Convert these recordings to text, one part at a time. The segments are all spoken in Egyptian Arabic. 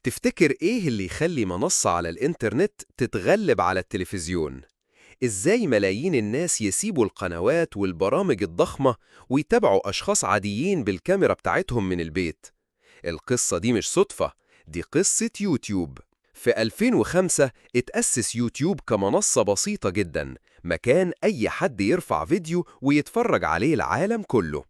تفتكر إيه اللي يخلي منصة على الإنترنت تتغلب على التلفزيون؟ إزاي ملايين الناس يسيبوا القنوات والبرامج الضخمة ويتابعوا أشخاص عاديين بالكاميرا بتاعتهم من البيت؟ القصة دي مش صدفة، دي قصة يوتيوب. في 2005 اتأسس يوتيوب كمنصة بسيطة جدا، مكان أي حد يرفع فيديو ويتفرج عليه العالم كله.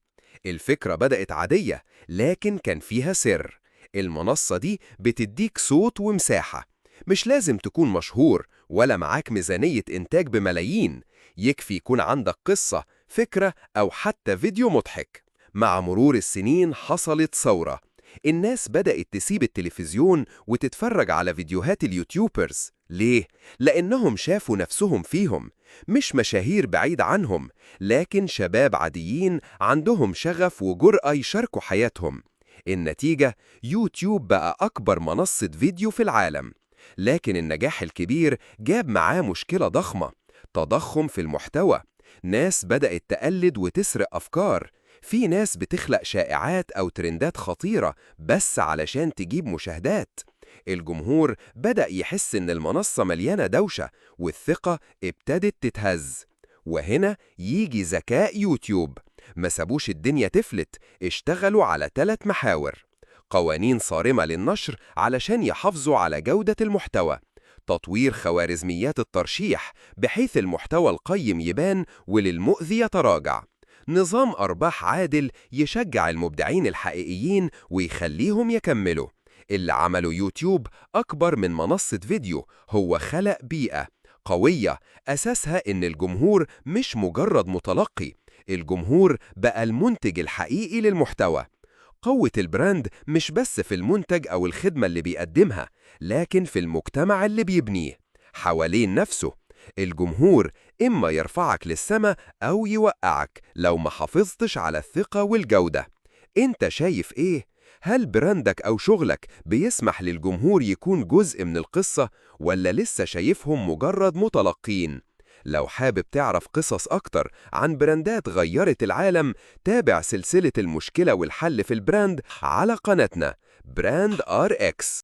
الفكرة بدأت عادية، لكن كان فيها سر. المنصة دي بتديك صوت ومساحة، مش لازم تكون مشهور ولا معاك ميزانية إنتاج بملايين، يكفي يكون عندك قصة، فكرة أو حتى فيديو مضحك. مع مرور السنين حصلت ثورة، الناس بدأت تسيب التلفزيون وتتفرج على فيديوهات ال YouTubers. ليه؟ لأنهم شافوا نفسهم فيهم، مش مشاهير بعيد عنهم، لكن شباب عاديين عندهم شغف وجرأة يشاركوا حياتهم. النتيجة يوتيوب بقى أكبر منصة فيديو في العالم. لكن النجاح الكبير جاب معاه مشكلة ضخمة، تضخم في المحتوى. ناس بدأت تقلد وتسرق أفكار، في ناس بتخلق شائعات أو ترندات خطيرة بس علشان تجيب مشاهدات. الجمهور بدأ يحس إن المنصة مليانة دوشة، والثقة ابتدت تتهز. وهنا يجي ذكاء يوتيوب، ما سابوش الدنيا تفلت، اشتغلوا على 3 محاور: قوانين صارمة للنشر علشان يحافظوا على جودة المحتوى، تطوير خوارزميات الترشيح بحيث المحتوى القيم يبان وللمؤذي يتراجع، نظام أرباح عادل يشجع المبدعين الحقيقيين ويخليهم يكملوا. اللي عمله يوتيوب أكبر من منصة فيديو، هو خلق بيئة قوية أساسها إن الجمهور مش مجرد متلقي، الجمهور بقى المنتج الحقيقي للمحتوى. قوة ال brand مش بس في المنتج أو الخدمة اللي بيقدمها، لكن في المجتمع اللي بيبنيه حوالين نفسه. الجمهور إما يرفعك للسما أو يوقعك لو ما حافظتش على الثقة والجودة. أنت شايف إيه؟ هل brand ك أو شغلك بيسمح للجمهور يكون جزء من القصة، ولا لسه شايفهم مجرد متلقين؟ لو حابب تعرف قصص أكتر عن براندات غيرت العالم، تابع سلسلة المشكلة والحل في ال brand على قناتنا Brand RX.